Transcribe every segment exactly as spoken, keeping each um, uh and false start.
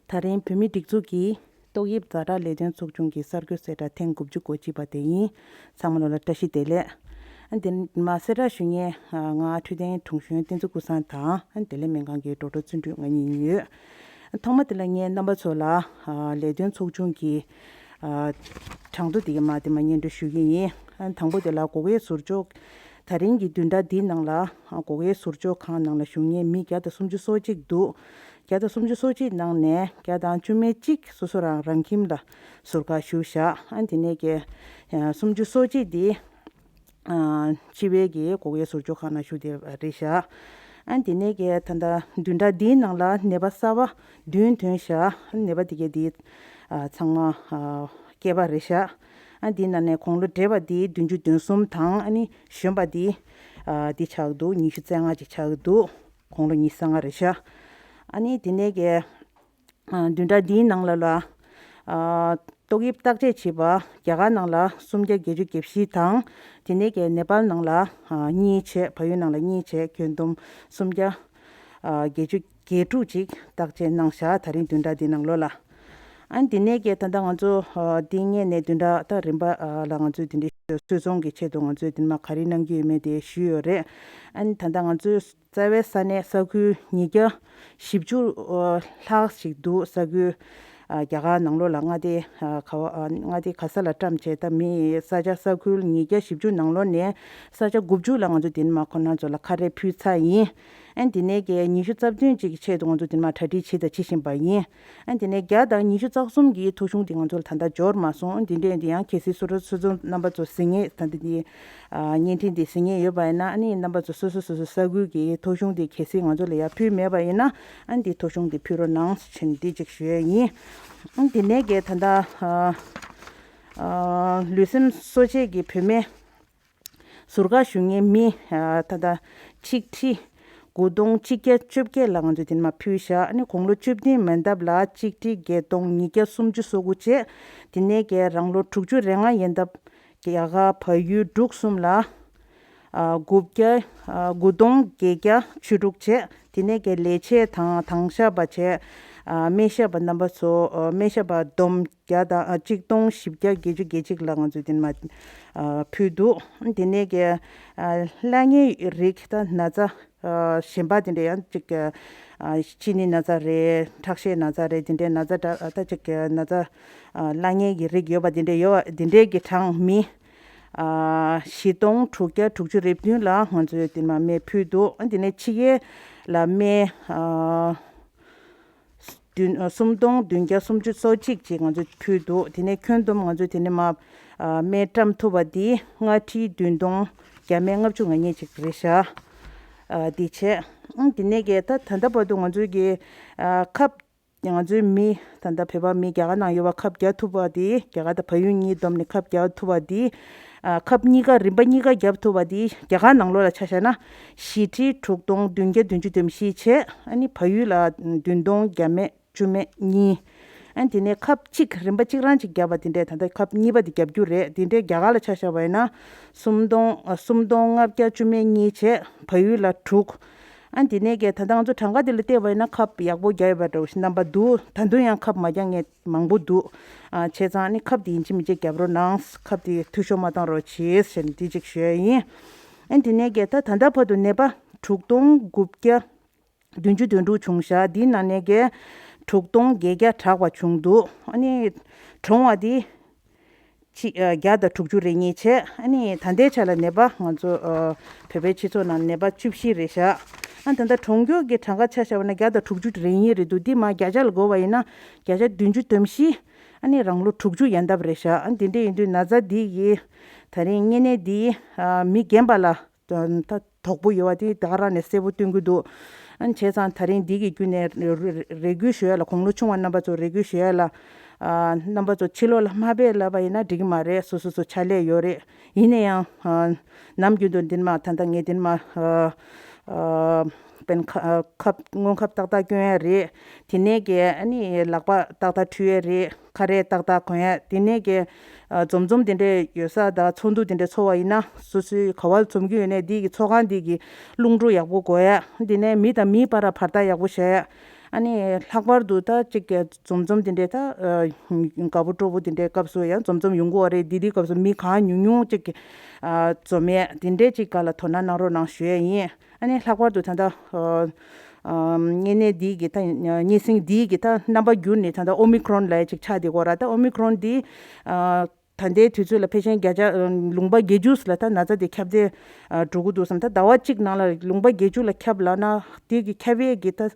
ད་རིང་བོད་མིའི་སྒྲིག་འཛུགས་ཀྱི་ཏོག་དབྱིབས་ཛ་དྲག་ལས་དོན་ཚོགས་ཆུང་གི་གསར་འགོད་གསལ་བསྒྲགས་ཐེངས་དགུ་བཅུ་གོ་གཅིག་པ་དེ་ཡིན། ཚང་མ་ལོ་ལ་བཀྲ་ཤིས་བདེ་ལེགས། ཨ་འདི་མ་གསལ་བསྒྲགས་ཞུ་མཁན་ང་འཕྲོད་བསྟེན་དྲུང་གཞོན་བསྟན་འཛིན་ཀུན་བཟང་དང་ཨ་བདེ་ལེགས་སྨན་ཁང་གི་ཌོག་ཊར་བརྩོན་འགྲུས་ང་གཉིས་ཡིན་ཡོད། ཐོག་མ་དེ་ལ་ངས་རྣམ་པ་ཚོ་ལ་ལས་དོན་ཚོགས་ཆུང་གི་གྲངས་ཐོ་དེ་ག་མ་དེ་མ་སྙན་སྒྲོན་ཞུ་གི་ཡིན། དང་པོ་དེ་ལ་གོ་སྐབས་ཟུར་འཇོག་ད་རིང་གི་བདུན་ཕྲག་འདིའི་ནང་ལ་གོ་སྐབས་ཟུར་འཇོག་ཁང་ནང་ལ་ཞུགས་མཁན་མི་བརྒྱ་དང་སུམ་ཅུ་སོ་གཅིག་འདུག་བརྒྱ་དང་སུམ་ཅུ་སོ་གཅིག་ནང་ནས་བརྒྱ་དང་བཅུ་མེད་གཅིག་སོ་སོ་རང་རང་ཁྱིམ་ལ་ཟུར་བཀག་ཞུས་བཞག་ཨ་དེ་ནས་ཀྱི་སུམ་ཅུ་སོ་གཅིག་འདི་སྤྱི་བའི་གི་གོ་སྐབས་ཟུར་འཇོག་ཁང་ནང་ཞུགས་བསྡད་པ་རེད་བཞག་ཨ་དེ་ནས་ཀྱི་ད་ལྟ་བདུན་ཕྲག་འདིའི་ནང་ལ་ནད་པ་གསར་པ་བདུན་ཐོན་བཞག་ནད་པ་དེ་གའི་འདི་ཚང་མ་སྐྱེས་པ་རེད་བཞག་ཨ་འདིའི་ནང་ནས་དགུང་ལོ་བགྲེས་པ་འདི་བདུན་ཅུ་དོན་གསུམ་དང་ཨ་ནི་གཞོན་པ་འདི་འདི་ཆགས་འདུག་ཉི་ཤུ་རྩ་ལྔ་ཅིག་ཆགས་འདུག་དགུང་ལོ་ཉི་ཤུ་རྩ་ལྔ་རེད་ཤག་ཨ་ནི་དེ་ནས་ཀྱི་བདུན་ཕྲག་འདིའི་ནང་ལ་ལ་ཏོག་དབྱིབས་བརྟག་དཔྱད་བྱས་པ་རྒྱ་གར་ནང་ལ་སུམ་བརྒྱ་བརྒྱད་ཅུ་གྱ་བཞི་དང་དེ་ནས་ཀྱི་ནེ་པཱལ་ནང་ལ་གཉིས་བྱས། བལ་ཡུལ་ནང་ལ་གཉིས་བྱས། ཁྱོན་བསྡོམས་སུམ་བརྒྱ་བརྒྱད་ཅུ་གྱ་དྲུག་ཅིག་བརྟག་དཔྱད་གནང་བཞག་ད་རིང་བདུན་ཕྲག་འདིའི་ནང་ལོ་ལ། ཨ་ནི་དེ་ནས་ཀྱི་ད་ལྟ་ང་ཚོ་འདི་སྔོན་ནས་བདུན་ཕྲག་ད་རིམ་པ་ལ་ང་ཚོས་དེ་འདྲའི་སུད་ཚོང་གི་ཆེད་དུ་ང་ཚོས་དེ་མ་ག་རེ་གནང་གི་ཡོད་མེད་དེ་ཞུས་ཡོད་རེད། ཨ་ནི་ད་ལྟ་ང་ཚོས་རྩ་བའི་ས་གནས་ས་ཁུལ་ཉིས་བརྒྱ་བཞི་བཅུ་ལྷག་ཞིག་འདུག་ས་ཁུལ་རྒྱ་གར་ནང་ལོགས་ལ་མངའ་སྡེ་ག་བ་མངའ་སྡེ་ག་ས་ལ་བཀྲམ་བྱས། ད་མི་ས་ཆ་ས་ཁུལ་ཉིས་བརྒྱ་བཞི་བཅུ་ནང་ལོགས་ནས་ས་ཆ་དགུ་བཅུ་ལ་ང་ཚོ་དེ་མ་ཁོ་ན་ཚོ་ལ་ཁ་རས་ཕུལ་ཚར་ཡིན། ཨ་ནི་དེ་ནས་ཀྱི་ཉི་ཤུ་རྩ་བདུན་ཅིག་གི་ཆེད་དུ་ང་ཚོ་དེ་མ་གྲ་སྒྲིག་བྱས་དང་བྱེད་བཞིན་པ་ཡིན། ཨ་ནི་དེ་ནས་བརྒྱ་དང་ཉི་ཤུ་རྩ་གསུམ་གྱི་ཐོ་གཞུང་དེ་ང་ཚོ་ལ་ད་ལྟ་འབྱོར་མ་སོང་། ཨ་ནི་དེ་འདྲས་དེ་ཡང་གལ་སྲིད་སོ་སོ་སོ་སོ་རྣམ་པ་ཚོ་གཟིགས་མཁན་ད་ལྟ་དེ་བརྙན་འཕྲིན་དེ་གཟིགས་མཁན་ཡོད་པ་ཡིན་ན། ཨ་ནི་རྣམ་པ་ཚོ་སོ་སོ་སོ་སོ་ས་ཁུལ་གྱི་ཐོ་གཞུང་དེ་གལ་སྲིད་ང་ཚོ་ལ་ཡར་ཕུལ་མེད་པ་ཡིན་ན། ཨ་ནི་དེ་ཐོ་གཞུང་དེ་ཕུལ་རོགས་གནང་ཟེར་ནས་འདི་གཅིག་ཞུ་ཡ་ཡིན། ཨ་ནི་དེ་ནས་ཀྱི་ད་ལྟ་ལུས་སེམས་གསོ་བྱེད་ཀྱི་བུད་མེད་ཟུར་བཀག་ཞུ་མཁན་མི་ད་ལྟ་ཆིག་ཁྲི་དགུ་སྟོང་གཅིག་བརྒྱ་བཅོ་བརྒྱད་ལ་ང་ཚོས་དེ་མ་ཕུལ་བཞག་ཨ་ནི་དགུང་ལོ་བཅུ་བདུན་མན་འདབས་ལ་ཆིག་ཁྲི་བརྒྱད་སྟོང་ཉིས་བརྒྱ་སུམ་ཅུ་སོ་དགུ་བྱས། དེ་ནས་ཀྱི་རང་ལོ་དྲུག་ཅུ་རེ་ལྔ་ཡན་འདབས་རྒྱ་གར་བལ་ཡུལ་འབྲུག་གསུམ་ལ་དགུ་བརྒྱ་དགུ་སྟོང་བརྒྱད་བརྒྱ་བཅུ་དྲུག་བྱས། དེ་ནས་ཀྱི་ལས་བྱེད་དང་དྭངས་ཤ་པ་བྱས། སྨན་ཞབས་པ་རྣམ་པ་ཚོ་སྨན་ཞབས་པ་བསྡོམས་བརྒྱ་དང་གཅིག་སྟོང་བཞི་བརྒྱ་བརྒྱད་ཅུ་གྱ་གཅིག་ལ་ང་ཚོས་དེ་མ་ཕུལ་འདུག་དེ་ནས་ཀྱི་ཨ་བླ་ངའི་རིགས་ད་ན་ཚ་ཨ་གཞན་པ་དེ་འདྲ་ཡང་ཅིག་ཨ་གཅིན་སྙི་ན་ཚ་རེད། ཁྲག་ཤེད་ན་ཚ་རེད། དེ་འདྲའི་ན་ཚ་འདྲ་ད་ཅིག་ན་ཚ་ཨ་བླ་ངའི་གི་རིགས་ཡོད་པ་དེ་འདྲ་ཡོད་པ་དེ་འདྲའི་གི་གྲངས་མི་ཨ་བཞི་སྟོང་དྲུག་བརྒྱ་དྲུག་ཅུ་རེ་བདུན་ལ་ང་ཚོས་དེ་མ་སྨན་ཕུལ་འདུག་ཨ་དེ་ནས་ཕྱི་རྒྱལ་ལ་སྨན་ཨ་བདུན་ཨ་སུམ་སྟོང་བདུན་བརྒྱ་སུམ་ཅུ་སོ་གཅིག་ཅིག་ང་ཚོས་ཕུལ་འདུག་དེ་ནས་ཁྱོན་བསྡོམས་ང་ཚོས་དེ་ནས་མ་ཨ་སྨན་བཀྲམ་ཐུབ་པ་འདི་ལྔ་ཁྲི་བདུན་སྟོང་བརྒྱ་མེད་ལྔ་བཅུ་ང་གཉིས་ཅིག་རེད་ཤག་ཨ་འདི་བྱས། ཨང་དེ་ནས་ཀྱི་ད་ད་ལྟ་བར་དུ་ང་ཚོས་ཀྱི་ཨ་ཁབ་ང་ཚོའི་མི་ད་ལྟ་བོད་པ་མི་རྒྱ་གར་ནང་ཡོད་པ་ཁབ་བརྒྱབ་ཐུབ་པ་འདི་རྒྱ་གར་དང་བལ་ཡུལ་གཉིས་བསྡོམས་ནས་ཁབ་བརྒྱབ་ཐུབ་པ་འདི་ཨ་ཁབ་གཉིས་ཀ་རིམ་པ་གཉིས་ཀ་བརྒྱབ་ཐུབ་པ་འདི་རྒྱ་གར་ནང་ལོགས་ལ་ཆ་བཞག་ན་བཞི་ཁྲི་དྲུག་སྟོང་བདུན་བརྒྱ་བདུན་ཅུ་དོན་བཞི་བྱས། ཨ་ནི་བལ་ཡུལ་ལ་བདུན་སྟོང་བརྒྱ་མེད་བཅུ་མེད་གཉིས། ཨ་དེ་ནས་ཁབ་གཅིག་རིམ་པ་གཅིག་རང་གཅིག་བརྒྱབ་པ་དེ་འདྲས་ད་ལྟ་ཁབ་གཉིས་པ་དེ་བརྒྱབ་རྒྱུ་རེད། དེ་འདྲས་རྒྱ་གར་ལ་ཆ་བཞག་པ་ཡིན་ན་སུམ་སྟོང་ཨ་སུམ་སྟོང་ལྔ་བརྒྱ་བཅུ་མེད་གཉིས་བྱས། བལ་ཡུལ་ལ་དྲུག་ཨ་དེ་ནས་ཀྱི་ད་ལྟ་ང་ཚོ་གྲངས་ཀ་དེ་ལ་བལྟས་པ་ཡིན་ན་ཁབ་ཡག་པོ་རྒྱག་ཡོད་པ་འདྲ་བོ་ཞིག་རྣམ་པ་འདུག་ད་དུང་ཡང་ཁབ་མ་རྒྱག་མཁན་མང་པོ་འདུག་ཨ་བྱས་ཙང་ཨ་ནི་ཁབ་དེ་ཡིན་གཅིག་མིན་གཅིག་རྒྱབ་རོགས་གནང་། ཁབ་དེ་འཐུས་ཤོར་མ་བཏང་རོགས་བྱེད་ཟེར་ནས་དེ་གཅིག་ཞུ་ཡ་ཡིན། ཨ་དེ་ནས་ཀྱི་ད་ད་ལྟ་བར་དུ་ནད་པ་དྲུག་སྟོང་དགུ་བརྒྱ་བདུན་ཅུ་དོན་དྲུག་བྱུང་ཤག་འདིའི་ནང་ནས་ཀྱི་དྲུག་སྟོང་བརྒྱད་བརྒྱ་དྲག་པ་བྱུང་འདུག་ཨ་ནི་གྲོངས་པ་འདི་ཆི་ཨ་བརྒྱ་དང་དྲུག་ཅུ་རེ་གཉིས་བྱས། ཨ་ནི་ད་ལྟའི་ཆ་ལ་ནད་པ་ང་ཚོ་ཨ་བོད་པའི་སྤྱི་ཚོགས་ནང་ནད་པ་བཅུ་བཞི་རེད་ཤག་ཨ་ད་ལྟ་གྲོངས་མཁན་གྱི་གྲངས་ཀ་ཆ་བཞག་པ་ན་བརྒྱ་དང་དྲུག་ཅུ་རེ་གཉིས་རེད་འདུག་འདི་མ་བརྒྱ་ཆ་ལ་བགོས་པ་ཡིན་ན་བརྒྱ་ཆ་བདུན་ཅུ་དོན་བཞི། ཨ་ནི་རང་ལོ་དྲུག་ཅུ་ཡན་འདབ་རེད་ཤག་ཨ་འདི་འདྲ་ཡིན་དུས་ན་ཚ་འདི་ཡིས་ད་རིང་བསྙེན་གནས་འདི་ཨ་མི་རྒན་པ་ལ་ད་དོགས་པོ་ཡོད་པ་དེ་ད་ག་རང་ནས་གསལ་པོ་སྟོན་གྱི་འདུག་ཨ་བྱས་ཙང་ད་རིང་འདི་གི་བརྒྱུད་ནས་རེ་རེ་རེ་སྐུལ་ཞུ་ཡ་ལ་དགུང་ལོ་ཆུང་བ་རྣམ་པ་ཚོ་རེ་སྐུལ་ཞུ་ཡ་ལ། ཨ་རྣམ་པ་ཚོ་ཕྱི་ལོགས་ལ་མ་ཕེབས་ལབ་པ་ཡིན་ན་འགྲིག་གི་མ་རེད། སོ་སོ་སོ་ཕྱག་ལས་ཡོད་རེད། ཡིན་ན་ཡང་ཨ་ནམ་རྒྱུན་དུ་འདི་མ་ད་ལྟ་ངས་འདི་མ་ཨ་ཨ་པན་ཁ་ཨ་ཁབ་སྔོན་ཁབ་ཏག་ཏག་སྐྱོན་ཡ་རེད། དེ་ནས་ཀྱི་ཨ་ནི་ལག་པ་ཏག་ཏག་འཁྲུ་ཡ་རེད། ཁ་རས་ཏག་ཏག་གོན་ཡ། དེ་ནས་ཀྱི་ཨ་འཛོམས་འཛོམས་དེ་འདྲས་ཡོད་ས་དང་ཚོགས་འདུ་དེ་འདྲས་ཚོགས་པ་ཡིན་ན་སོ་སོའི་ག་བ་འཛོམས་ཀྱི་ཡོད་ནས་འདི་གི་ཚོགས་ཁང་འདི་གི་རླུང་འགྲོ་ཡག་པོ་དགོས་ཡ། དེ་ནས་མི་དང་མིའི་བར་བར་ཐག་ཡག་པོ་བྱ་ཡ། ཨ་ནི་ལྷག་པར་དུ་ད་ཅིག་འཛོམས་འཛོམས་དེ་འདྲའི་ད་དགའ་པོ་སྤྲོ་པོ་དེ་འདྲའི་སྐབས་སུ་ཡང་འཛོམས་འཛོམས་ཡོང་གི་ཡོད་རེད། འདི་འདྲའི་སྐབས་སུ་མི་གང་ཉུང་ཉུང་ཅིག་འཛོམས་ཡས་དེ་འདྲའི་ཅིག་སྒང་ལ་དོ་སྣང་གནང་རོགས་གནང་ཞུ་ཡས་ཡིན། ཨ་ནི་ལྷག་པར་དུ་ད་ལྟ་ཨ་ཨ་གཉན་ནད་འདི་གི་ད་གཉན་སྲིན་འདི་གི་ད་རྣམ་པ་འགྱུར་ནས་ད་ལྟ་ཨོ་མི་ཁྲོན་ལབ་ཡས་ཅིག་ཆགས་བསྡད་ཡོད་རེད། ད་ཨོ་མི་ཁྲོན་འདི་ཨ་ད་ལྟའི་དུས་ཚོད་ལ་ཕལ་ཆེར་བརྒྱ་ཆ་ལུང་པ་བརྒྱད་ཅུ་ལ་ད་ན་ཚ་དེ་ཁྱབ་གདལ་འགྲོ་གི་འདུག་བསམ། ད་ཟླ་བ་གཅིག་ནང་ལ་ལུང་པ་བརྒྱད་ཅུ་ལ་ཁྱབ་ལབ་ན་དེ་གི་ཁྱབ་ཡས་ཀྱི་ད་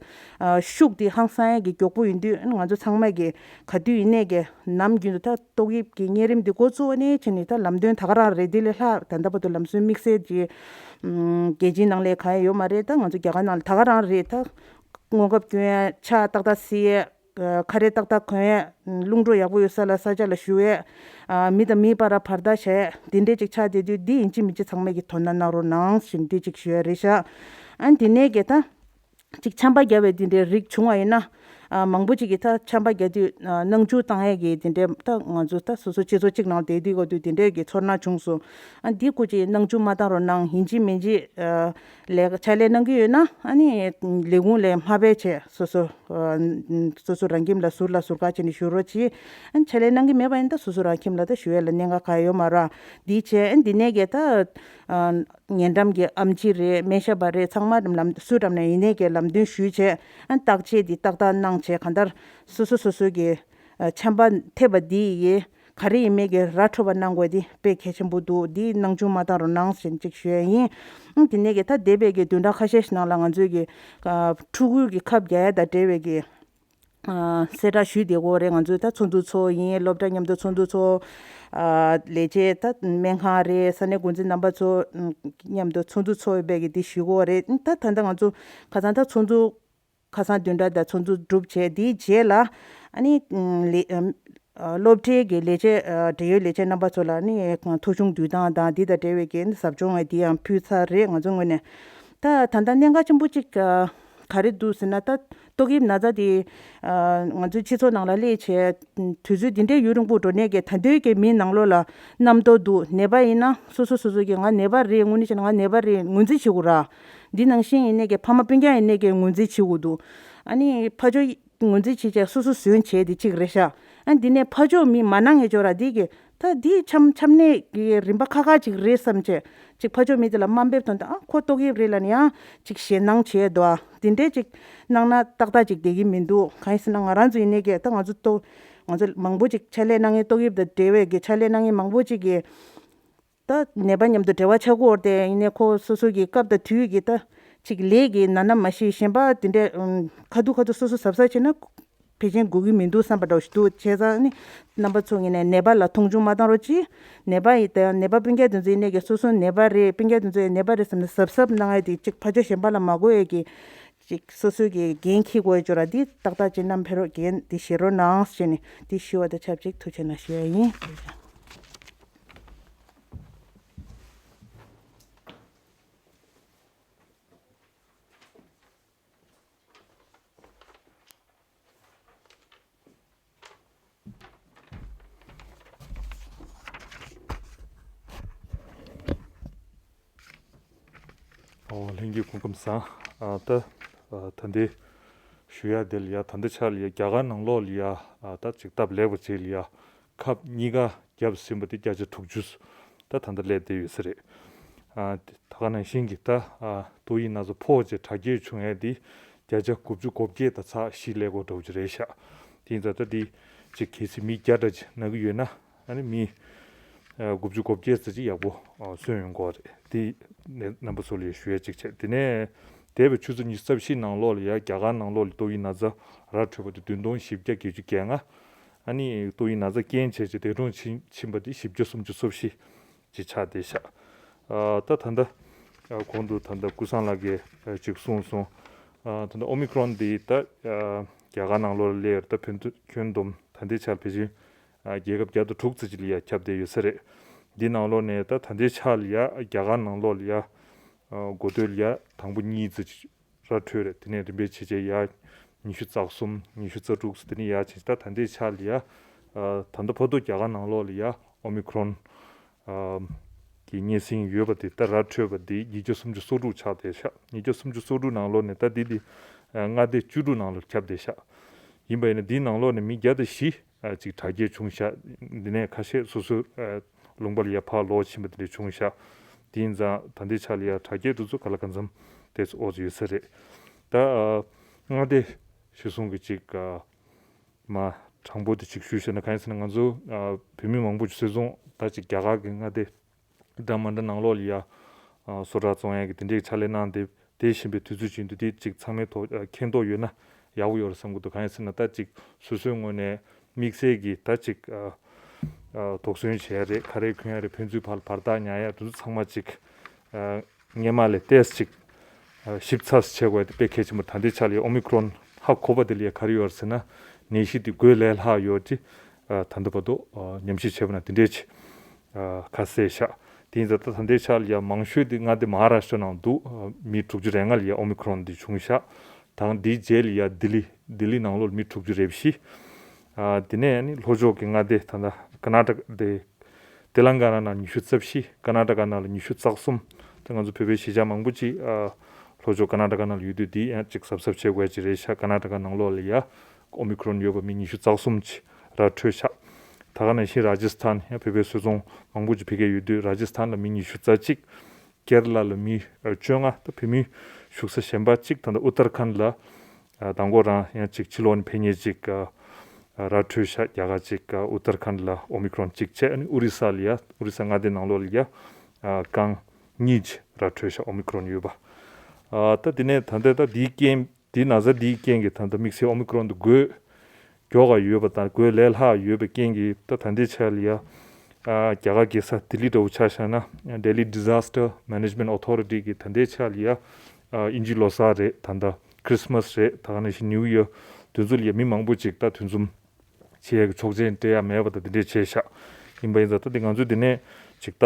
ཤུགས་དེ་ཧང་སང་ཡས་ཀྱི་མགྱོགས་པོ་ཡིན་དུས། ང་ཚོ་ཚང་མས་ཀྱི་ག་དུས་ཡིན་ནས་ཀྱི་ནམ་རྒྱུན་དུ་ད་ཏོག་དབྱིབས་ཀྱི་གཉན་རིམས་འདི་འགོ་བཙུགས་ནས་བྱས་ནས་ད་ལམ་སྟོན་ད་ག་རང་རེད། དེ་ལས་ལྷག་ད་ལྟ་བར་དུ་ལམ་སྲོལ་དམིགས་བསལ་གྱི་རྒྱལ་སྤྱིའི་ནང་ལས་གང་ཡང་ཡོད་མ་རེད། ད་ང་ཚོ་རྒྱ་གར་ནང་ལ་ད་ག་རང་རེད། ད་སྔོ་ཁབ་གྱོན་ཡས། ཕྱག་ཏག་ཏག་བསིལ་ཡས། ཁ་རས་ཏག་ཏག་གོན་ཡས། རླུང་འགྲོ་ཡག་པོ་ཡོད་ས་ལ་ས་ཆ་ལ་བཞུགས་ཡས། མི་དང་མིའི་བར་བར་ཐག་བཞག་ཡས་དེ་འདྲས་ཅིག་ཆགས་བསྡད་དུས། འདི་ཡིན་གཅིག་མིན་གཅིག་ཚང་མས་ཀྱི་དོ་སྣང་གནང་རོགས་གནང་ཞེས་འདི་ཅིག་ཞུ་ཡས་རེད་ཤག་ཨ་འདི་ནས་ཀྱི་ད་ཅིག་ཆམ་པ་བརྒྱབ་པའི་འདི་འདྲའི་རིགས་བྱུང་བ་ཡིན་ན། མང་པོ་ཅིག་གིས་ད་ཆམ་པ་བརྒྱབ་དུས་སྣང་ཆུང་བཏང་ཡས་ཀྱི་འདི་འདྲའི། ད་ང་ཚོ་ད་སོ་སོ་སྤྱི་ཚོགས་གཅིག་ནང་བསྡད་དུས་གོ་དུས་འདི་འདྲའི་གི་ཚོར་སྣང་བྱུང་སོང་། ཨ་འདི་སྐུ་མཁྱེན་སྣང་ཆུང་མ་བཏང་རོགས་གནང་། ཡིན་གཅིག་མིན་གཅིག་ལས་ཕྱག་ལས་གནང་གི་ཡོད་ན། ཨ་ནི་ལས་ཁུངས་ལས་མ་ཕེབས་བྱས་སོ་སོ་སོ་སོ་རང་ཁྱིམ་ལ་ཟུར་ལ་ཟུར་བཀག་བྱས་ནས་བཞུགས་རོགས་གྱིས། ཨ་ནི་ཕྱག་ལས་གནང་གི་མེད་པ་ཡིན་ན་ད་སོ་སོ་རང་ཁྱིམ་ལ་ད་བཞུགས་ཡས་ལ་གནད་འགག་གང་ཡང་ཡོད་མ་རེད། འདི་བྱས། ཨ་ནི་འདི་ནས་གི་ད་ཉེ་འགྲམ་གྱི་ཨེམ་ཆི་རེད། སྨན་ཞབས་པ་རེད། ཚང་མ་ལམ་སུ་འགྲམ་ནས་ཡིན་ནས་གི་ལམ་སྟོན་ཞུས་བྱས། ཨ་ནི་བརྟག་དཔྱད་འདི་ཏག་ཏག་གནང་བྱས། གང་ལྟར་སོ་སོ་སོ་སོ་གི་ཆམ་པ་ཐེབས་པ་འདི་ཡི་ག་རེ་ཡིན་མིན་གྱི་ར་འཕྲོད་པ་གནང་དགོས་འདི་དཔེ་གལ་ཆེན་པོ་འདུག་འདི་སྣང་ཆུང་མ་བཏང་རོགས་གནང་ཞེས་ཅིག་ཞུ་ཡས་ཡིན། ཨང་། དེ་ནས་ཀྱི་ད་འདས་པའི་གི་བདུན་ཕྲག་ཁ་ཤས་ཤིག་ནང་ལ་ང་ཚོས་ཀྱི་ཕྲུ་གུ་གི་ཁབ་རྒྱག་ཡས་དང་འབྲེལ་བའི་གི་གསལ་བསྒྲགས་ཞུས་བསྡད་ཡོད་རེད། ང་ཚོས་ད་ཚོགས་འདུ་ཚོགས་ཡིན། སློབ་གྲྭ་མཉམ་དུ་ཚོགས་འདུ་ཚོགས། ལས་བྱེད་ད་སྨན་ཁང་རེད། ས་གནས་འགོ་འཛིན་རྣམ་པ་ཚོ་མཉམ་དུ་ཚོགས་འདུ་ཚོགས་ཡོད་པའི་གི་འདི་ཞུ་གི་ཡོད་རེད། ད་ད་ལྟ་ང་ཚོ་ཁ་སང་ད་ཚོགས་འདུ་ཁ་སང་བདུན་ཕྲག་དང་ཚོགས་འདུ་གྲུབ་བྱས། དེའི་རྗེས་ལ་ཨ་ནི་ལས་སློབ་གྲྭའི་གི་ལས་བྱེད་འབྲེལ་ཡོད་ལས་བྱེད་རྣམ་པ་ཚོ་ལ་ནི་ཐོ་གཞུང་བསྡུ་སྟངས་དང་འདི་དང་འབྲེལ་བའི་གི་ཟབ་སྦྱོང་འདི་ཡང་ཕུལ་ཚར་རེད། ང་ཚོ་ངོས་ནས་ད་ད་ལྟ་གནད་འགག་ཆེན་པོ་གཅིག་ག་རེ་འདུག་ཟེར་ན། ད་ཏོག་དབྱིབས་ན་ཚ་དེ་ང་ཚོའི་སྤྱི་ཚོགས་ནང་ལ་སླེབས་བྱས་དུས་ཚོད་འདི་འདྲའི་ཡུན་རིང་པོ་འགྲོ་ནས་གི་ད་དུང་གི་མི་ནང་ལོགས་ལ་རྣམ་རྟོག་འདུག་ནད་པ་ཡིན་ན་སོ་སོ་སོ་སོ་གི་ང་ནད་པ་རེད། དངོས་གནས་བྱས་ན་ང་ནད་པ་རེད་ངོས་འཛིན་བྱེད་དགོས་ར། འདི་ནང་བཞིན་ཡིན་ནས་ཀྱི་ཕ་མ་སྤུན་ཀྱག་ཡིན་ནས་ཀྱི་ངོས་འཛིན་བྱེད་དགོས་འདུག་ཨ་ནི་ཕར་ཕྱོགས་ངོས་འཛིན་བྱེད་བྱས་སོ་སོ་ཟོན་བྱས་དེ་གཅིག་རེད་ཤག་ཨ་འདི་ནས་ཕར་ཕྱོགས་མི་མ་གནང་ངེས་ཅོ་ར་འདི་གི་ད་འདི་ཆམ་ཆམ་ནད་ཀྱི་རིམ་པ་ཁག་ཁག་ཅིག་རེད་བསམ་བྱས་ཅིག་ཕར་ཕྱོགས་མི་དེ་ལ་དམའ་འབེབས་དང་། ད་ཨ་ཁོ་ཏོག་དབྱིབས་རེད་ལབ་ནས་ཡང་ཅིག་ཞེད་སྣང་བྱས་འདུག་ཨ་འདི་འདྲས་ཅིག་གནང་ན་ཏག་ཏག་ཅིག་བསྡད་ཀྱི་མི་འདུག་གང་ཡིན་ཟེར་ན་ང་རང་ཚོ་ཡིན་ནས་ཀྱི་ད་ང་ཚོ་ཏོག་ང་ཚོ་མང་པོ་ཅིག་ཕྱག་ལས་གནང་མཁན་ཏོག་དབྱིབས་དང་འབྲེལ་བའི་གི་ཕྱག་ལས་གནང་མཁན་མང་པོ་ཅིག་གི་ད་ནད་པ་མཉམ་དུ་འབྲེལ་བ་ཆགས་ཀྱི་ཡོད་རེད་དེ། ཡིན་ནའི་ཁོ་སོ་སོ་གི་སྐབས་དང་དུས་ཀྱི་ད་ཅིག་ལས་ཀྱི་ན་ན་མ་ཤེས་གཞན་པ་དེ་འདྲས་ཨུམ་ཁ་ཐུག་ཁ་ཐུག་སོ་སོ་གཟབ་གཟབ་བྱས་ན་ཕལ་ཆེར་འགོས་ཀྱི་མི་འདུག་བསམ་པ་འདྲ་བོ་ཞིག་འདུག་བྱས་ཙང་ནི་རྣམ་པ་ཚོ་ངོས་ནས་ནད་པ་ལ་མཐོང་ཆུང་མ་བཏང་རོགས་གྱིས། ནད་པ་ཡི་ད་ནད་པ་སྤུན་ཀྱག་དེ་ཚོ་ཡིན་ནའི་གི་སོ་སོ་ནད་པ་རེད། སྤུན་ཀྱག་དེ་ཚོ་ཡི་ནད་པ་རེད་བསམ་ནས་གཟབ་གཟབ་གནང་ཡ་དེ་ཅིག་ཕར་ཕྱོགས་གཞན་པ་ལ་མ་གོ་ཡ་གི་ཅིག་སོ་སོའི་གི་འགན་འཁྱེར་དགོས་ཡ་ཅོ་ར་འདི་ཏག་ཏག་ཅིག་བསྣམས་ཕེབས་རོགས། འགན་འདི་བཞེས་རོགས་གནང་ཞེས་ནས་འདི་ཞུ་བ་དང་ཆབས་ཅིག་ཐུགས་རྗེ་གནང་ཞུ་ཡ་ཡིན། ཨོ་ལྷན་རྒྱས་སྐུ་ཁམས་བཟང་། ཨ་ད་ཨ་ད་ལྟའི་ཞུ་ཡ་དེ་ལ་ཡ་ད་ལྟའི་ཆ་ལ་ཡ་རྒྱ་གར་ནང་ལོགས་ལ་ཡ་ཨ་ད་ཅིག་སྟབས་ལེགས་པ་ཅིག་ལ་ཡ་ཁབ་གཉིས་ཀ་བརྒྱབ་ཟིན་པ་དེ་བརྒྱ་ཆ་དྲུག་ཅུ་ད་ད་ལྟ་སླེབས་བསྡད་ཡོད་ས་རེད། ཨ་ད་ག་ནང་བཞིན་གྱི་ད་ཨ་ཏོག་དབྱིབས་ན་ཚ་ཕོག་བྱས་དྲག་སྐྱེད་བྱུང་ཡ་དེ་བརྒྱ་ཆ་དགུ་བཅུ་གོ་བརྒྱད་དང་ཚེག་བཞི་སླེབས་ཀྱི་ཡོད་འདྲ་བོ་ཅིག་རེད་ཤག་དེ་ཡིན་ཙང་ད་དེ་ཅིག་གལ་སྲིད་མི་བརྒྱ་འདྲ་ཅིག་ན་གི་ཡོད་ན། ཨ་ནི་མི་ཨ་དགུ་བཅུ་གོ་བརྒྱད་ཙམ་ཅིག་ཡག་པོ་ཨ་གསོན་ཡོང་གི་ཡོད་རེད། དེ་ནས་རྣམ་པ་ཚོ་ལ་ཞུ་ཡ་གཅིག་བྱས། དེ་ནས་འདས་པའི་ཆུ་ཚོད་ཉི་ཤུ་རྩ་བཞི་ནང་ལོགས་ལ་ཡ་རྒྱ་གར་ནང་ལོགས་ལ་ཏོག་དབྱིབས་ན་ཚ་ར་འཕྲོད་པ་དེ་བདུན་སྟོང་བཞི་བརྒྱ་བརྒྱད་ཅུ་གྱ་ལྔ། ཨ་ནི་ཏོག་དབྱིབས་ན་ཚ་རྐྱེན་བྱས་ཀྱི་འདས་གྲོངས་ཕྱིན་ཕྱིན་པ་དེ་བཞི་བརྒྱ་སུམ་ཅུ་སོ་བཞི་ཅིག་ཆགས་བསྡད་ཤག་ཨ་ད་ད་ལྟ་ཨ་གོང་དུ་ད་ལྟ་ཀུན་བཟང་ལགས་ཀྱིས་ཨ་ཅིག་གསུངས་སོང་། ཨ་ད་ལྟ་ཨོ་མི་ཁྲོན་འདི་ད་ཨ་རྒྱ་གར་ནང་ལོགས་ལ་སླེབས་ཡོད་རེད། ད་ཕན་ཚུན་ཁྱོན་བསྡོམས་ད་ལྟའི་ཆར་ཕལ་ཆེར་ཨ་རྒྱལ་ཁབ་བརྒྱ་དང་དྲུག་ཙམ་ཅིག་ལ་ཡ་ཁྱབ་བསྡད་ཡོད་ས་རེད། འདི་ནང་ལོགས་ནས་ད་ད་ལྟའི་ཆར་ལ་ཡ་རྒྱ་གར་ནང་ལོགས་ལ་ཡ་ཨ་འགོ་སྟོད་ལ་ཡ་དང་པོ་གཉིས་ཙམ་ཅིག་ར་འཕྲོད་རེད། དེ་ནས་རིམ་པས་བྱས་བྱས་ཡ་ཉི་ཤུ་རྩ་གསུམ། ཉི་ཤུ་རྩ་དྲུག་ཙམ། དེ་ནས་ཡ་བྱས་ད་ད་ལྟའི་ཆར་ལ་ཡ་ཨ་ད་ལྟ་བར་དུ་རྒྱ་གར་ནང་ལོགས་ལ་ཡ་ཨོ་མི་ཁྲོན་ཨ་གི་གཉན་སྲིན་ཡོད་པ་དེ་ད་ར་འཕྲོད་པ་དེ་ཉིས་བརྒྱ་སུམ་ཅུ་སོ་དྲུག་ཆགས་བསྡད་ཤག་ཉིས་བརྒྱ་སུམ་ཅུ་སོ་དྲུག་ནང་ལོགས་ནས་ད་འདི་འདི་ མངའ་སྡེ་བཅུ་དྲུག་ནང་ལ་ཁྱབ་བསྡད་ཤག་ཡིན་པ་ཡིན་ན་འདིའི་ནང་ལོགས་ནས་མི་བརྒྱ་དང་བཞི་ཅིག་དྲག་སྐྱེད་བྱུང་ཤག་འདི་ནས་ཁ་ཤས་སོ་སོའི་ལུང་པ་ལ་ཡ་ཕར་ལོག་ཕྱིན་པ་དེ་འདྲ་བྱུང་ཤག་དེ་ཡིན་ཙང་ད་ལྟའི་ཆ་ལ་ཡ་དྲག་སྐྱེད་དེ་ཚོ་ག་ལ་གང་འཚམ་དེ་ཚོ་ཨོ་ཙི་ཡོད་ས་རེད། ད་མངའ་སྡེ་གཞིར་བཟུང་གི་ཅིག་མ་དྲང་པོ་དེ་ཅིག་ཞུས་བཤད་ན་གང་ཡིན་ཟེར་ན་ང་ཚོ་བོད་མི་མང་པོ་ཅིག་སོ་སོ་ད་ཅིག་རྒྱ་གར་གྱི་མངའ་སྡེ་འདྲ་མ་འདྲ་ནང་ལོགས་ལ་ཡ་བཟོ་གྲྭ་བཙོང་ཡ་གི་དེ་འདྲའི་ཕྱག་ལས་གནང་བསྡད་བསྡད་བཞིན་པའི་དུས་ཚོད་ཅིག་འདུག་དེ་ཅིག་ཚང་མས་ཐོག་མཁྱེན་རྟོགས་ཡོད་ན་ཡག་པོ་ཡོད་རེད་བསམ་གྱི་འདུག་གང་ཡིན་ཟེར་ན་ད་ཅིག་སོ་སོའི་ངོས་ནས་དམིགས་བསལ་གྱི་ད་ཅིག་དོགས་ཟོན་བྱེད་ཡ་རེད། ཁ་རས་གོན་ཡ་རེད། ཕན་ཚུན་བར་བར་ཐག་ཉར་ཡ་དེ་ཚོ་ཚང་མ་ཅིག་སྔས་མ་ལས་ཏོག་ཙམ་ཅིག་ཞིབ་ཚགས་སུ་བྱེད་དགོས་དེ་དཔེ་གལ་ཆེན་པོ། ད་ལྟའི་ཆ་ལ་ཡ་ཨོ་མི་ཁོ་རོན་ཧ་གོ་བ་དེ་ལ་ཡ་ག་རེ་ཡོད་རེད་ཟེར་ན་ནད་གཞི་དེ་འགོས་ལས་སླ་ཡོད་དེ་ད་ལྟ་བར་དུ་ཉམས་ཞིབ་བྱས་པ་ན་དེ་འདྲའི་ཆེ། ཁ་གསལ་ཤག་དེ་ཡིན་ཙང་ད་ད་ལྟའི་ཆ་ལ་ཡ་མང་ཤོས་དེ་མངའ་སྡེ་མ་ཧཱ་རཱ་ཤྲ་ནང་འདུག་མི་དྲུག་ཅུ་རེ་ལྔ་ལ་ཡ་ཨོ་མི་ཁོ་རོན་འདི་བྱུང་ཤག་དང་དེའི་རྗེས་ལ་ཡ་ལྡི་ལི་ལྡི་ལི་ནང་ལོགས་ལ་མི་དྲུག་ཅུ་རེ་བཞི། དེ་ནས་ནི་ལྷོ་ཕྱོགས་ཀྱི་མངའ་སྡེ་ད་ལྟ་ཀར་ནཱ་ཊ་ཀ་དེ་ཏེ་ལང་ཀ་ན་ནང་ཉི་ཤུ་རྩ་བཞི། ཀར་ནཱ་ཊ་ཀ་ནང་ལ་ཉི་ཤུ་རྩ་གསུམ། ད་ང་ཚོ་བོད་པའི་གཞིས་ཆགས་མང་པོ་ཅིག་ལྷོ་ཕྱོགས་ཀར་ནཱ་ཊ་ཀ་ནང་ལ་ཡོད་དུས་འདི་ཡང་ཅིག་གཟབ་གཟབ་བྱེད་དགོས་ཅིག་རེད་ཤག་ཀར་ནཱ་ཊ་ཀ་ནང་ལོགས་ལ་ཡ་ཨོ་མི་ཁོ་རོན་ཡོད་པ་མི་ཉི་ཤུ་རྩ་གསུམ་ཅིག་ར་འཕྲོད་ཤག་ད་ག་ནང་བཞིན་ར་ཇི་སི་ཐན་ཡང་བོད་པའི་བཟོ་ཚོང་མང་པོ་ཅིག་ཕ་གིར་ཡོད་དུས་ར་ཇི་སི་ཐན་ལ་མི་ཉི་ཤུ་རྩ་གཅིག་ཀེ་ར་ལ་ལ་མི་བཅོ་ལྔ། ད་བོད་མི་བཞུགས་ས་གཞན་པ་གཅིག་ད་ལྟ་ཨུ་ཏར་ཁན་ལ་མདང་དགོང་རང་ཡང་གཅིག་ཕྱི་ལོགས་ནས་ཕེབས་མཁན་གཅིག་ར་འཕྲོད་ཤག་རྒྱ་གར་གཅིག་ཨུ་ཏར་ཁན་ལ་ཨོ་མི་ཁོ་རོན་གཅིག་བྱས། ཨ་ནི་ཨོ་རི་ས་ལ་ཡ་ཨོ་རི་ས་མངའ་སྡེ་ནང་ལོགས་ལ་ཡ་རྐང་གཉིས་ཀྱི་ར་འཕྲོད་ཤག་ཨོ་མི་ཁོ་རོན་ཡོད་པ། ད་དེ་ནས་ད་ལྟ་ད་འདིའི་རྐྱེན་འདིའི་ན་ཚ་འདིའི་རྐྱེན་གྱིས་ད་ལྟ་དམིགས་བསལ་ཨོ་མི་ཁོ་རོན་དུ་འགོས་མགྱོགས་པ་ཡོད་པ་དང་འགོས་ལས་སླ་ཡོད་པའི་རྐྱེན་གྱིས་ད་ད་ལྟའི་ཆ་ལ་ཡ་རྒྱ་གར་རྒྱལ་ས་ལྡི་ལི་འདྲ་བོ་ཆ་བཞག་ན་Delhi Disaster Management Authority གིས་ད་ལྟའི་ཆ་ལ་ཡ་དབྱིན་ཇི་ལོ་གསར་རེད། ད་ལྟ་Christmas རེད། ད་ག་ནང་བཞིན་New Year དེ་ཚོ་ལ་ཡ་མི་མང་པོ་ཅིག་ད་དུས་འཛོམས་བྱེད་ཡ་གི་ཆོག་མཆན་སྤྲད་ཡ་མེད་པ་དང་དེ་འདྲས་བྱས་ཤག་ཡིན་པ་ཡིན་ཙང་ད་དེ་ང་ཚོས་དེ་ནས་ཅིག་ད་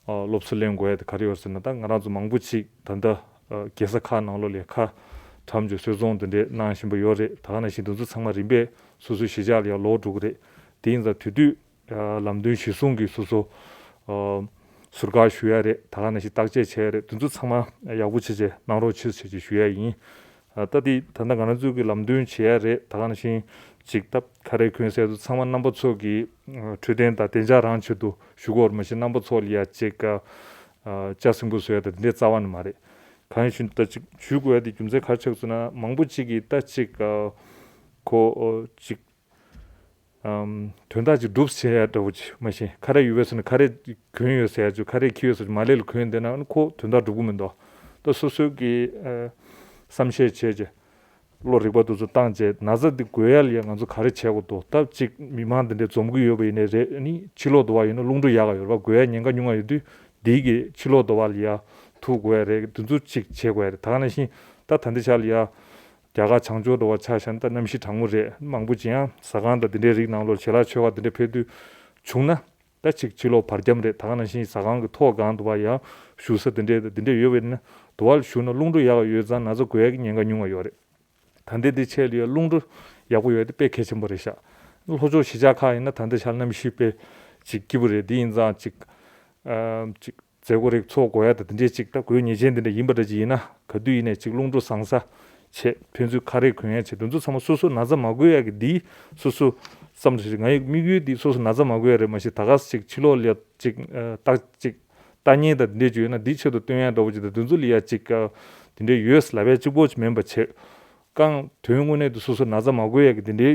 སློབ་གསོ་ལེན་དགོས་ཡ་དེ་ག་རེ་ཡོད་ཟེར་ན་ད་ང་རང་ཚོ་མང་པོ་ཅིག་ད་ལྟ་རྒྱལ་ས་ཁག་ནང་ལོགས་ལ་ཁ་གྲམ་བྱས་བཟོ་ཚོང་དེ་འདྲས་གནང་བཞིན་པ་ཡོད་རེད། ད་ག་ནང་བཞིན་དེ་ཚོ་ཚང་མ་རིམ་པས་སོ་སོའི་གཞིས་ཆགས་ལ་ཡ་ལོག་འགྲོ་གི་རེད། དེ་ཡིན་ཙང་དེ་དུས་ལམ་སྟོན་གཞིར་བཟུང་གིས་སོ་སོ་ཟུར་བཀག་ཞུ་ཡ་རེད། ད་ག་ནང་བཞིན་བརྟག་དཔྱད་བྱས་རེད། དེ་ཚོ་ཚང་མ་ཡག་པོ་བྱས་བྱས་གནང་རོགས་བྱེད་བྱས་བྱས་ཞུ་ཡ་ཡིན། ད་དེ་ད་ལྟ་ང་རང་ཚོའི་གི་ལམ་སྟོན་བྱེད་ཡ་རེད། ད་ག་ནང་བཞིན་ཅིག་ད་ཁ་རས་གོན་ཟེར་དུས་ཚང་མ་རྣམ་པ་ཚོ་གི་འཕྲོད་བསྟེན་དང་བདེ་འཇགས་རང་ཆེད་དུ་ཞུ་དགོས་རེད། མ་གཞི་རྣམ་པ་ཚོ་ལ་ཡ་ཅིག་ལྕགས་སྲིན་པོ་བཟོ་ཡ་ད་དེ་འདྲའི་རྩ་བ་ནས་མ་རེད། གང་ཡིན་ཞུ་ན་ད་ཅིག་ཞུ་དགོས་ཡ་དེ་རྒྱུ་མཚན་ག་རེ་ཆགས་སོང་ན་མང་པོ་ཅིག་གིས་ད་ཅིག་ཁོ་ཅིག་དོན་དག་ཅིག་སྒྲུབ་བྱེད་ཡ་འདྲ་བོ་ཅིག་མ་གཞི་ཁ་རས་ཡོད་པས་ཟེར་ན་ཁ་རས་གོན་ཡོད་ཟེར་ཡ་ཅིག་ཁ་རས་འཁྱེར་ཡོད་ཟེར་ཅིག་མ་ལས་ལ་གོན་བསྡད་ན་ཁོ་དོན་དག་འགྲུབ་ཀྱི་མི་འདུག་ད་སོ་སོའི་གི་བསམ་ཤེས་བྱས་ཅིག་བློ་རིག་པ་དེ་ཚོ་བཏང་བྱས་ན་ཚ་འདི་འགོས་ཡ་ལ་ཡ་ང་ཚོ་ག་རེ་བྱེད་དགོས་འདུག་ད་ཅིག་མི་མང་འདི་འདྲས་འཛོམས་ཀྱི་ཡོད་པ་ཡིན་ནའི་རེད། ཨ་ནི་ཕྱི་ལོགས་དུ་བ་ཡོད་ན་རླུང་འཕྲོ་ཡག་ག་ཡོད་རེད་པ། འགོས་ཡ་ཉེན་ཁ་ཉུང་ང་ཡོད་དུས་འདི་གི་ཕྱི་ལོགས་དུ་བ་ལ་ཡ་ཐུག་དགོས་ཡ་རེད། དེ་ཚོ་ཅིག་བྱེད་དགོས་ཡ་རེད། ད་ག་ནང་བཞིན་ད་ད་འདི་ཆ་ལ་ཡ་རྒྱ་གར་བྱང་ཕྱོགས་འགྲོ་བ་ཆ་བཞག་ན་ད་གནམ་གཤིས་གྲང་མོ་རེད། མང་པོ་ཅིག་ཡང་ཟ་ཁང་དང་དེ་འདྲའི་རིགས་ནང་ལོགས་ཞལ་ལག་མཆོད་ག་དེ་འདྲ་ཕེབས་དུས་བྱུང་ན་ད་ཅིག་ཕྱི་ལོགས་བར་འཁྱམས་རེད། ད་ག་ནང་བཞིན་ཟ་ཁང་གི་ཐོག་སྒང་དུ་བ་ཡང་བཞུགས་ས་དེ་འདྲའི་དེ་འདྲའི་ཡོད་པ་ཡིན་ན་དུ་བ་ལ་བཞུགས་ན་རླུང་འཕྲོ་ཡག་ཡོད་ཙང་ན་ཚ་འགོས་ཡ་གི་ཉེན་ཁ་ཉུང་བ་ཡོད་རེད། ད་ལྟའི་འདི་ཆེད་ལ་ཡ་རླུང་འཕྲོ་ཡག་པོ་ཡོད་དེ་དཔེ་གལ་ཆེན་པོ་རེད་ཤག་ལྷོ་ཕྱོགས་གཞིས་ཆགས་ཁག་ཡིན་ན་ད་ལྟའི་ཆར་གནམ་གཤིས་དཔེ་ཅིག་སྐྱིད་པོ་རེད། འདི་ཡིན་ཙང་ཅིག་ཅིག་མཛད་སྒོ་རིགས་ཚོགས་དགོས་ཡ་ད་དེ་འདྲས་ཅིག་ད་དགོས་ངེས་ཅན་དེ་འདྲ་ཡིན་པ་འདྲ་ཅིག་ཡིན་ན་ག་དུས་ཡིན་ནས་ཅིག་རླུང་འཕྲོ་བཟང་ས་བྱེད། ཕན་ཚུན་ཁ་རས་གོན་ཡ་བྱེད། དེ་ཚོ་ཚང་མ་སོ་སོ་ན་ཚ་མ་འགོས་ཡ་གི་འདི་སོ་སོ་བསམ་བློ་ཞིག་ང་ཡི་དམིགས་ཡུལ་འདི་སོ་སོ་ན་ཚ་མ་འགོས་ཡ་རེད། མ་གཞི་ད་ག་ས་ཅིག་ཕྱི་ལོགས་ལ་ཅིག་ལྟ་ཅིག་ལྟ་མཁན་དང་འདི་འདྲས་ཅིག་ཡོད་ན་འདི་ཆེད་དུ་སྟོན་ཡ་འདྲ་བོ་ཅིག་དང་དེ་ཚོ་ལ་ཡ་ཅིག་དེ་འདྲས་ཡོད་ལབ་ཡ་གཅིག་པོ་ཅིག་མིན་པ་བྱེད། རྐང་དོན་དངོས་གནས་དུ་སོ་སོ་ན་ཚ་མ་འགོས་ཡ་གི་འདི་འདྲའི་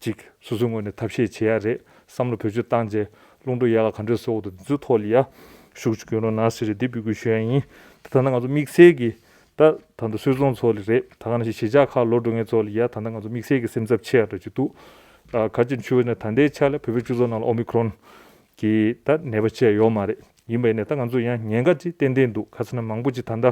ཅིག་སོ་སོའི་ངོས་ནས་ཐབས་ཤེས་བྱེད་ཡ་རེད། བསམ་བློ་བེད་སྤྱོད་བཏང་རྗེས་རླུང་འཕྲོ་ཡག་ག་ག་འདྲས་བཟོ་དགོས་འདུག་འདི་ཚོའི་ཐོག་ལ་ཡ་ཤུགས་ཆེ་སྐྱོན་རོགས་གནང་ཟེར་རེད། འདི་འབོད་སྐུལ་ཞུ་ཡ་ཡིན། ད་ད་ལྟ་ང་ཚོ་དམིགས་བསལ་གྱི་ད་ད་ལྟ་སུད་ཚོང་ཚོ་ལ་རེད། ད་ག་ནང་བཞིན་གཞིས་ཆགས་ཁག་ལོག་འགྲོ་མཁན་ཚོ་ལ་ཡ་ད་ལྟ་ང་ཚོ་དམིགས་བསལ་གྱི་སེམས་འཚབ་ཆེ་ཡ་འདྲ་ཅིག་འདུག་ཨ་ག་ཅིག་ཆུ་བོ་ནས་ད་ལྟའི་ཆ་ལ་བོད་པའི་སྤྱི་ཚོགས་ནང་ལ་ཨོ་མི་ཁྲོན་གྱི་ད་ནད་པ་བཅས་ཡོད་མ་རེད། ཡིན་པ་ཡིན་ནའི་ད་ང་ཚོ་ཡང་ཉེན་ཁ་ཅིག་ཏན་ཏན་འདུག་ག་ཟེར་ན་མང་པོ་ཅིག་ད་ལྟ་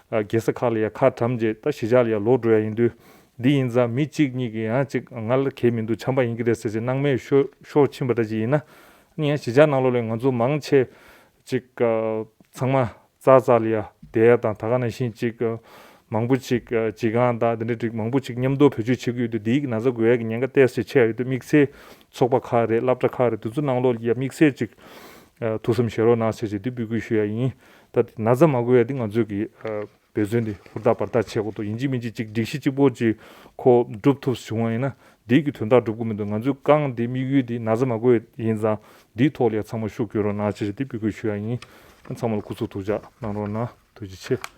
ཨ་རྒྱལ་ས་ཁག་ལ་ཡ་ཁ་གྲམ་རྗེས་ད་གཞིས་ཆགས་ལ་ཡ་ལོག་འགྲོ་ཡ་ཡིན་དུས་འདི་ཡིན་ཙང་མི་གཅིག་གཉིས་ཀྱིས་ཡང་ཅིག་ང་ལ་གལ་མི་འདུག་ཆམ་པ་ཡིན་གྱི་རེད་ཟེར་ཅིག་སྣང་མེད་ཤོར་ཤོར་ཕྱིན་པ་འདྲ་ཅིག་ཡིན་ན་ནི་ཡང་གཞིས་ཆགས་ནང་ལོགས་ལ་ང་ཚོ་མང་ཆེ་ཅིག་ཨ་ཚང་མ་རྩ་རྩ་ལ་ཡ་བསྡད་ཡ་དང་ད་ག་ནང་བཞིན་ཅིག་ཨ་མང་པོ་ཅིག་ཨ་སྦྱིས་ཁང་དང་དེ་འདྲ་ཅིག་མང་པོ་ཅིག་མཉམ་དུ་བེད་སྤྱོད་བྱེད་ཀྱི་ཡོད་དུས་འདིའི་ན་ཚ་འགོས་ཡ་གི་ཉེན་ཁ་ཏོག་ཙམ་ཆེ་ཡ་ཡོད་དུས་དམིགས་བསལ་ཚོགས་པ་ཁག་རེད། སློབ་གྲྭ་ཁག་རེད། དེ་ཚོ་ནང་ལོགས་ལ་ཡ་དམིགས་བསལ་ཅིག་ཨ་ཐུགས་བསམ་བཞེས་རོགས་གནང་ཟེར་ཅིག་འདི་འབོད་སྐུལ་ཞུ་ཡ་ཡིན། ད་ན་ཚ་མ་འགོས་ཡ་འདི་ང་ཚོའི་གི་ཨ་ འབད་བརྩོན་དེ་ཧུར་ཐག་འབད་ཐག་བྱེད་དགོས་འདུག་ཡིན་གཅིག་མིན་གཅིག་ཅིག་སྒྲིག་གཞི་གཅིག་པོ་ཅིག་ཁོ་འགྲུབ་ཐུབ་བྱུང་བ་ཡིན་ན་འདི་གི་དོན་དག་འགྲུབ་ཀྱི་མི་འདུག་ང་ཚོའི་རྐང་འདི་དམིགས་ཡུལ་འདི་ན་ཚ་མ་འགོས་ཡིན་ཙང་འདིའི་ཐོག་ལ་ཡང་ཚང་མ་ཤུགས་སྐྱོན་རོགས་གནང་ཅེས་འདི་འབོད་སྐུལ་ཞུ་ཡ་ཡིན། ཚང་མ་ལ་སྐུ་གཟུགས་ཐུགས་ཅག་གནང་རོགས་གནང་། ཐུགས་རྗེ་ཆེ།